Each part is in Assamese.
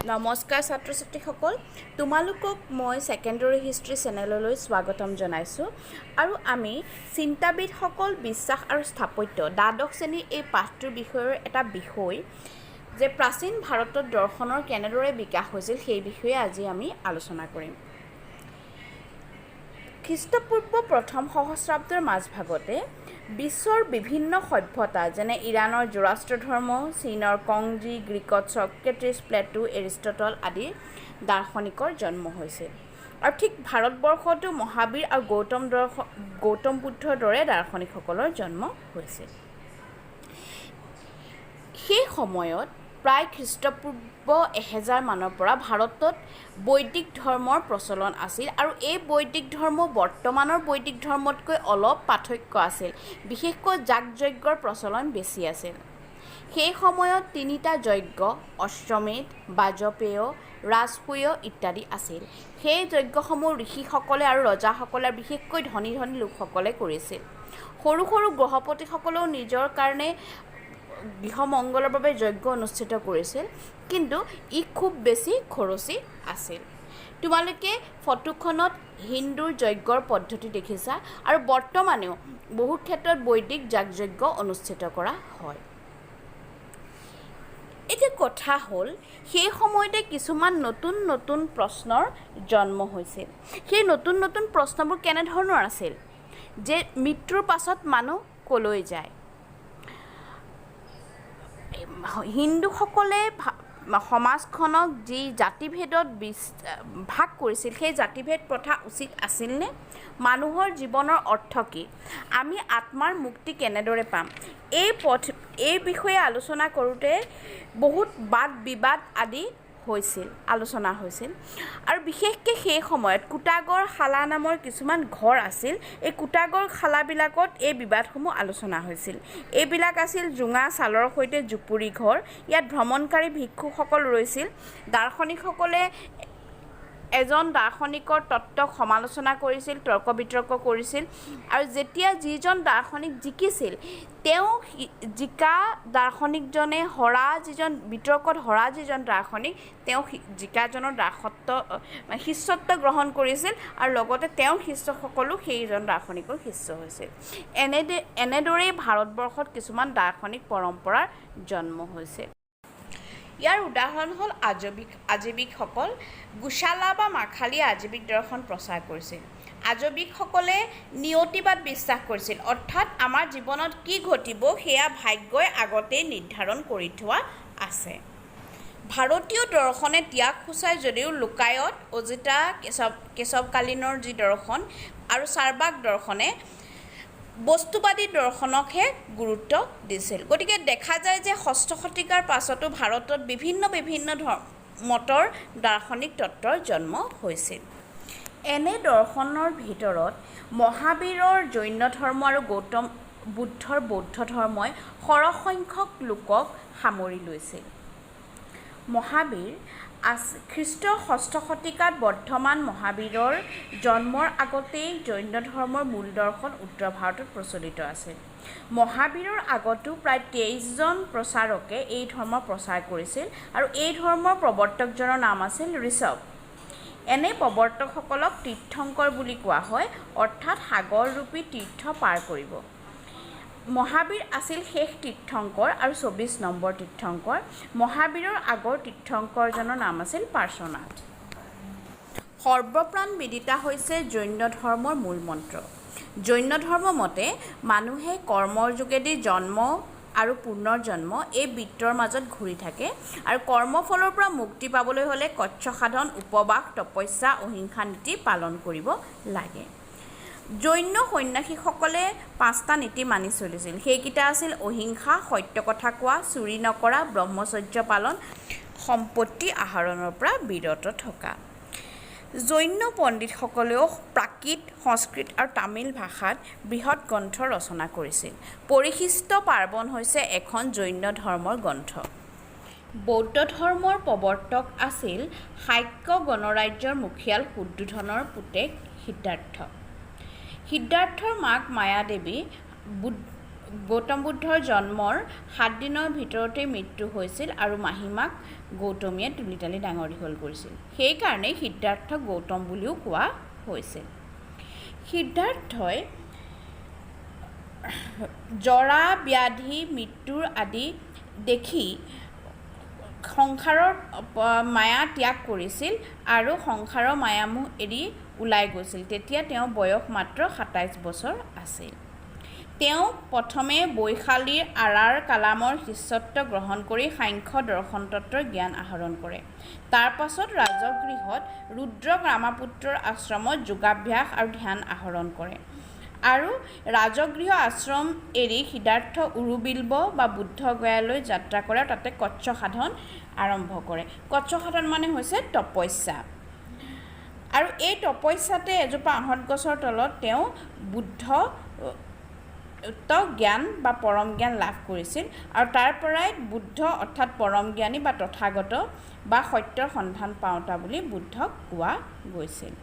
নমস্কাৰ ছাত্ৰ ছাত্ৰীসকল, তোমালোকক মই ছেকেণ্ডেৰী হিষ্ট্ৰী চেনেললৈ স্বাগতম জনাইছোঁ। আৰু আমি চিন্তাবিদসকল, বিশ্বাস আৰু স্থাপত্য দ্বাদশ শ্ৰেণীৰ এই পাঠটোৰ বিষয়ৰ এটা বিষয় যে প্ৰাচীন ভাৰতত দৰ্শনৰ কেনেদৰে বিকাশ হৈছিল, সেই বিষয়ে আজি আমি আলোচনা কৰিম। খ্ৰীষ্টপূৰ্ব প্ৰথম সহস্ৰাব্দৰ মাজভাগতে বিশ্বৰ বিভিন্ন সভ্যতা, যেনে ইৰাণৰ জোৰাষ্ট্ৰ ধৰ্ম, চীনৰ কংজি, গ্ৰীকত ছক্ৰেটিছ, প্লেটো, এৰিষ্টটল আদি দাৰ্শনিকৰ জন্ম হৈছিল। আৰু ঠিক ভাৰতবৰ্ষতো মহাবীৰ আৰু গৌতম বুদ্ধৰ দৰে দাৰ্শনিকসকলৰ জন্ম হৈছিল। সেই সময়ত প্ৰায় খ্ৰীষ্টপূৰ্ব 1000 মানৰ পৰা ভাৰতত বৈদিক ধৰ্মৰ প্ৰচলন আছিল আৰু এই বৈদিক ধৰ্ম বৰ্তমানৰ বৈদিক ধৰ্মতকৈ অলপ পাৰ্থক্য আছিল। বিশেষকৈ যাগ যজ্ঞৰ প্ৰচলন বেছি আছিল। সেই সময়ত তিনিটা যজ্ঞ অশ্বমেধ, বাজপেয়, ৰাজসূয় ইত্যাদি আছিল। সেই যজ্ঞসমূহ ঋষিসকলে আৰু ৰজাসকলে, বিশেষকৈ ধনী ধনী লোকসকলে কৰিছিল। সৰু সৰু গ্ৰহপতিসকলেও নিজৰ কাৰণে গৃহ মংগলৰ বাবে যজ্ঞ অনুষ্ঠিত কৰিছিল, কিন্তু ই খুব বেছি খৰচী আছিল। তোমালোকে ফটোখনত হিন্দুৰ যজ্ঞৰ পদ্ধতি দেখিছা আৰু বৰ্তমানেও বহুত ক্ষেত্ৰত বৈদিক যাগ যজ্ঞ অনুষ্ঠিত কৰা হয়। এতিয়া কথা হ'ল, সেই সময়তে কিছুমান নতুন নতুন প্ৰশ্নৰ জন্ম হৈছিল। সেই নতুন নতুন প্ৰশ্নবোৰ কেনেধৰণৰ আছিল যে মৃত্যুৰ পাছত মানুহ ক'লৈ যায়? হিন্দুসকলে সমাজখনক যি জাতিভেদত ভাগ কৰিছিল, সেই জাতিভেদ প্ৰথা উচিত আছিলনে? মানুহৰ জীৱনৰ অৰ্থ কি? আমি আত্মাৰ মুক্তি কেনেদৰে পাম? এই বিষয়ে আলোচনা কৰোঁতে বহুত বাদ বিবাদ আদি হৈছিল, আলোচনা হৈছিল। আৰু বিশেষকৈ সেই সময়ত কোটাগৰ শালা নামৰ কিছুমান ঘৰ আছিল। এই কোটাগৰ শালাবিলাকত এই বিবাদসমূহ আলোচনা হৈছিল। এইবিলাক আছিল জোঙা ছালৰ সৈতে জুপুৰি ঘৰ। ইয়াত ভ্ৰমণকাৰী ভিক্ষুকসকল ৰৈছিল। দাৰ্শনিকসকলে এজন দাৰ্শনিকৰ তত্ত্বক সমালোচনা কৰিছিল, তৰ্ক বিতৰ্ক কৰিছিল আৰু যেতিয়া যিজন দাৰ্শনিক জিকিছিল, তেওঁ জিকা দাৰ্শনিকজনে হৰা যিজন, বিতৰ্কত হৰা যিজন দাৰ্শনিক, তেওঁ জিকাজনৰ দাসত্ব, শিষ্যত্ব গ্ৰহণ কৰিছিল আৰু লগতে তেওঁৰ শিষ্যসকলো সেইজন দাৰ্শনিকৰ শিষ্য হৈছিল। এনেদৰেই ভাৰতবৰ্ষত কিছুমান দাৰ্শনিক পৰম্পৰাৰ জন্ম হৈছিল। ইয়াৰ উদাহৰণ হ'ল আজীৱিকসকল। গোশালা বা মাখালীয়ে আজীৱিক দৰ্শন প্ৰচাৰ কৰিছিল। আজীৱিকসকলে নিয়তিবাদ বিশ্বাস কৰিছিল, অৰ্থাৎ আমাৰ জীৱনত কি ঘটিব সেয়া ভাগ্যই আগতেই নিৰ্ধাৰণ কৰি থোৱা আছে। ভাৰতীয় দৰ্শনে ত্যাগ সূচায় যদিও লোকায়ত, অজিতা, কেশৱকালীনৰ যি দৰ্শন আৰু চাৰ্বাক দৰ্শনে বস্তুবাদী দৰ্শনকহে গুৰুত্ব দিছিল। গতিকে দেখা যায় যে ষষ্ঠ শতিকাৰ পাছতো ভাৰতত বিভিন্ন বিভিন্ন মতৰ দাৰ্শনিক তত্ত্বৰ জন্ম হৈছিল। এনে দৰ্শনৰ ভিতৰত মহাবীৰৰ জৈন ধৰ্ম আৰু গৌতম বুদ্ধৰ বৌদ্ধ ধৰ্মই সৰহসংখ্যক লোকক সামৰি লৈছিল। মহাবীৰ খ্ৰীষ্ট ষষ্ঠ শতিকাত বৰ্ধমান মহাবীৰৰ জন্মৰ আগতেই জৈন ধৰ্মৰ মূল দৰ্শন উত্তৰ ভাৰতত প্ৰচলিত আছিল। মহাবীৰৰ আগতো প্ৰায় 23জন প্ৰচাৰকে এই ধৰ্ম প্ৰচাৰ কৰিছিল আৰু এই ধৰ্মৰ প্ৰৱৰ্তকজনৰ নাম আছিল ঋষভ। এনে প্ৰৱৰ্তকসকলক তীৰ্থংকৰ বুলি কোৱা হয়, অৰ্থাৎ সাগৰৰূপী তীৰ্থ পাৰ কৰিব। মহাবীৰ আছিল শেষ তীৰ্থংকৰ আৰু 24 নম্বৰ তীৰ্থংকৰ। মহাবীৰৰ আগৰ তীৰ্থংকৰজনৰ নাম আছিল পাৰ্শ্বনাথ। সৰ্বপ্ৰাণ বিদিতা হৈছে জৈন ধৰ্মৰ মূল মন্ত্ৰ। জৈন ধৰ্ম মতে মানুহে কৰ্মৰ যোগেদি জন্ম আৰু পুনৰ্জন্ম এই বৃত্তৰ মাজত ঘূৰি থাকে আৰু কৰ্মফলৰ পৰা মুক্তি পাবলৈ হ'লে কচ্ছ সাধন, উপবাস, তপস্যা, অহিংসা নীতি পালন কৰিব লাগে। জৈন সন্যাসীসকলে পাঁচটা নীতি মানি চলিছিল। সেইকেইটা আছিল অহিংসা, সত্য কথা কোৱা, চুৰি নকৰা, ব্ৰহ্মচৰ্য পালন, সম্পত্তি আহৰণৰ পৰা বিৰত থকা। জৈন পণ্ডিতসকলেও প্ৰাকৃত, সংস্কৃত আৰু তামিল ভাষাত বৃহৎ গ্ৰন্থ ৰচনা কৰিছিল। পৰিশিষ্ট পাৰ্বণ হৈছে এখন জৈন ধৰ্মৰ গ্ৰন্থ। বৌদ্ধ ধৰ্মৰ প্ৰৱৰ্তক আছিল শাক্য গণৰাজ্যৰ মুখিয়াল শুদ্ধোধনৰ পুতেক সিদ্ধাৰ্থ। সিদ্ধাৰ্থৰ মাক মায়াদেৱী গৌতম বুদ্ধৰ জন্মৰ 7 দিনৰ ভিতৰতেই মৃত্যু হৈছিল আৰু মাহীমাক গৌতমীয়ে তুলি তালি ডাঙৰ দীঘল কৰিছিল। সেইকাৰণেই সিদ্ধাৰ্থক গৌতম বুলিও কোৱা হৈছিল। সিদ্ধাৰ্থই জৰা, ব্যাধি, মৃত্যুৰ আদি দেখি সংসাৰৰ মায়া ত্যাগ কৰিছিল আৰু সংসাৰৰ মায়ামোহ এৰি ওলাই গৈছিল। তেতিয়া তেওঁৰ বয়স মাত্ৰ 27 বছৰ আছিল। তেওঁ প্ৰথমে বৈশালীৰ আৰাৰ কালামৰ শিষ্যত্ব গ্ৰহণ কৰি সাংখ্য দৰ্শন তত্ত্বৰ জ্ঞান আহৰণ কৰে। তাৰ পাছত ৰাজগৃহত ৰুদ্ৰ ৰামাপুত্ৰৰ আশ্ৰমত যোগাভ্যাস আৰু ধ্যান আহৰণ কৰে। আৰু ৰাজগৃহ আশ্ৰম এৰি সিদ্ধাৰ্থ উৰুবিল্ব বা বুদ্ধগয়ালৈ যাত্ৰা কৰে আৰু তাতে কচ্ছ সাধন আৰম্ভ কৰে। কচ্ছ সাধন মানে হৈছে তপস্যা। আৰু এই তপস্যাতে এজোপা আহঁত গছৰ তলত তেওঁ বুদ্ধ জ্ঞান বা পৰম জ্ঞান লাভ কৰিছিল আৰু তাৰ পৰাই বুদ্ধ অৰ্থাৎ পৰম জ্ঞানী বা তথাগত বা সত্যৰ সন্ধান পাওঁতা বুলি বুদ্ধক কোৱা গৈছিল।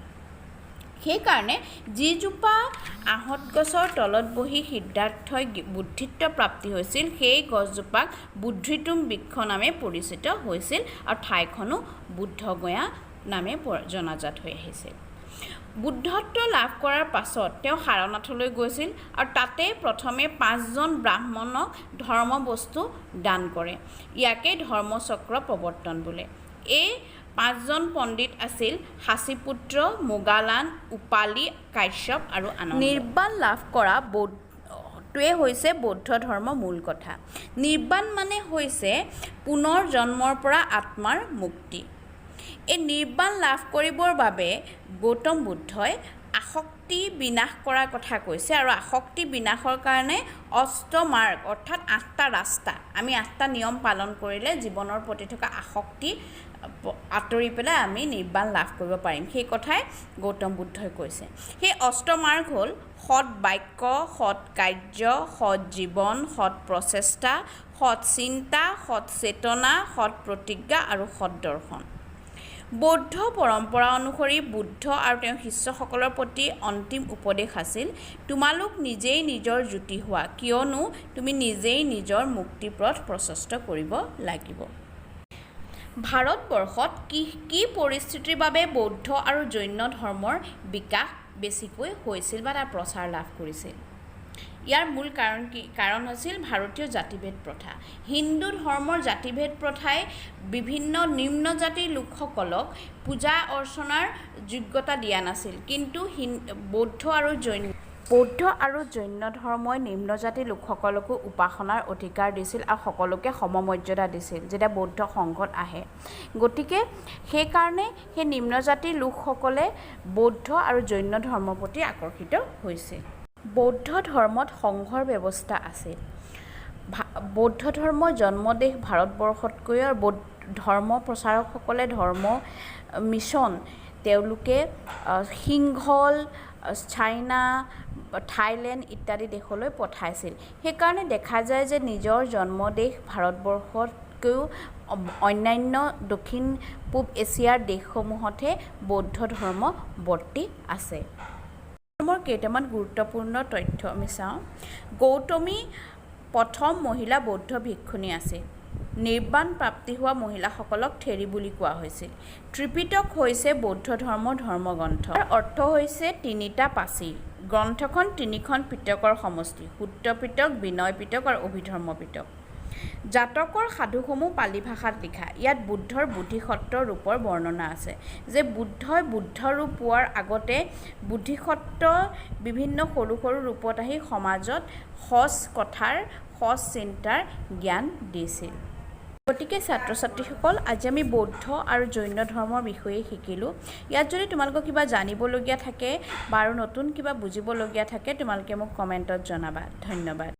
সেইকাৰণে যিজোপা আহঁত গছৰ তলত বহি সিদ্ধাৰ্থই বুদ্ধিত্ব প্ৰাপ্তি হৈছিল, সেই গছজোপাক বুদ্ধিতুম বৃক্ষ নামে পৰিচিত হৈছিল আৰু ঠাইখনো বুদ্ধগয়া নামে জনাজাত হৈ আহিছিল। বুদ্ধত্ব লাভ কৰাৰ পাছত তেওঁ সাৰনাথলৈ গৈছিল আৰু তাতে প্ৰথমে পাঁচজন ব্ৰাহ্মণক ধৰ্মবস্তু দান কৰে। ইয়াকেই ধৰ্মচক্ৰ প্ৰৱৰ্তন বোলে। এই পাঁচজন পণ্ডিত আছিল সাঁচীপুত্ৰ, মোগালান, উপালি, কাশ্যপ আৰু আনন্দ। নিৰ্বাণ লাভ কৰা বৌদ্ধটোৱে হৈছে বৌদ্ধ ধৰ্মৰ মূল কথা। নিৰ্বাণ মানে হৈছে পুনৰ জন্মৰ পৰা আত্মাৰ মুক্তি। এই নিৰ্বাণ লাভ কৰিবৰ বাবে গৌতম বুদ্ধই আসক্তি বিনাশ কৰাৰ কথা কৈছে আৰু আসক্তি বিনাশৰ কাৰণে অষ্টমাৰ্গ অৰ্থাৎ আঠটা ৰাস্তা, আমি আঠটা নিয়ম পালন কৰিলে জীৱনৰ প্ৰতি থকা আসক্তি আঁতৰি পেলাই আমি নিৰ্বাণ লাভ কৰিব পাৰিম, সেই কথাই গৌতম বুদ্ধই কৈছে। সেই অষ্টমাৰ্গ হ'ল সৎ বাক্য, সৎ কাৰ্য, সৎ জীৱন, সৎ প্ৰচেষ্টা, সৎ চিন্তা, সৎ চেতনা, সৎ প্ৰতিজ্ঞা আৰু সৎ দৰ্শন। বৌদ্ধ পৰম্পৰা অনুসৰি বুদ্ধ আৰু তেওঁৰ শিষ্যসকলৰ প্ৰতি অন্তিম উপদেশ আছিল, তোমালোক নিজেই নিজৰ জ্যোতি হোৱা, কিয়নো তুমি নিজেই নিজৰ মুক্তিপথ প্ৰশস্ত কৰিব লাগিব। ভাৰতবৰ্ষত কি কি পৰিস্থিতিৰ বাবে বৌদ্ধ আৰু জৈন ধৰ্মৰ বিকাশ বেছিকৈ হৈছিল বা তাৰ প্ৰচাৰ লাভ কৰিছিল? ইয়াৰ মূল কাৰণ কি? কাৰণ হৈছিল ভাৰতীয় জাতিভেদ প্ৰথা। হিন্দু ধৰ্মৰ জাতিভেদ প্ৰথাই বিভিন্ন নিম্ন জাতিৰ লোকসকলক পূজা অৰ্চনাৰ যোগ্যতা দিয়া নাছিল। কিন্তু বৌদ্ধ আৰু জৈন ধৰ্মই নিম্ন জাতিৰ লোকসকলকো উপাসনাৰ অধিকাৰ দিছিল আৰু সকলোকে সমমৰ্যাদা দিছিল যেতিয়া বৌদ্ধ সংঘত আহে। গতিকে সেইকাৰণে সেই নিম্ন জাতিৰ লোকসকলে বৌদ্ধ আৰু জৈন ধৰ্মৰ প্ৰতি আকৰ্ষিত হৈছিল। বৌদ্ধ ধৰ্মত সংঘৰ ব্যৱস্থা আছিল। বৌদ্ধ ধৰ্মৰ জন্মদেশ ভাৰতবৰ্ষতকৈ আৰু ধৰ্ম প্ৰচাৰকসকলে ধৰ্ম মিছন তেওঁলোকে সিংহল, চাইনা, থাইলেণ্ড ইত্যাদি দেশলৈ পঠাইছিল। সেইকাৰণে দেখা যায় যে নিজৰ জন্মদেশ ভাৰতবৰ্ষতকৈও অন্যান্য দক্ষিণ পূব এছিয়াৰ দেশসমূহতহে বৌদ্ধ ধৰ্ম বৰ্তি আছে। ধৰ্মৰ কেইটামান গুৰুত্বপূৰ্ণ তথ্য আমি চাওঁ। গৌতমী প্ৰথম মহিলা বৌদ্ধ ভিক্ষুণী আছিল। নিৰ্বাণ প্ৰাপ্তি হোৱা মহিলাসকলক থেৰী বুলি কোৱা হৈছিল। ত্ৰিপিটক হৈছে বৌদ্ধ ধৰ্মৰ ধৰ্মগ্ৰন্থ। ইয়াৰ অৰ্থ হৈছে তিনিটা প্ৰাচীৰ। গ্ৰন্থখন তিনিখন পিটকৰ সমষ্টি, সূত্ৰ পিটক, বিনয় পিটক আৰু অভিধৰ্ম পিটক। জাতকৰ সাধুসমূহ পালি ভাষাত লিখা। ইয়াত বুদ্ধৰ বোধিসত্ত্ব ৰূপৰ বৰ্ণনা আছে যে বুদ্ধই বুদ্ধ ৰূপ পোৱাৰ আগতে বোধিসত্ত্ব বিভিন্ন সৰু সৰু ৰূপত আহি সমাজত সজ কথাৰ, সজ চিন্তাৰ জ্ঞান দিছিল। গতিকে ছাত্ৰ ছাত্ৰীসকল, আজি আমি বৌদ্ধ আৰু জৈন ধৰ্মৰ বিষয়ে শিকিলোঁ। ইয়াত যদি তোমালোকৰ কিবা জানিবলগীয়া থাকে বা আৰু নতুন কিবা বুজিবলগীয়া থাকে, তোমালোকে মোক কমেণ্টত জনাবা। ধন্যবাদ।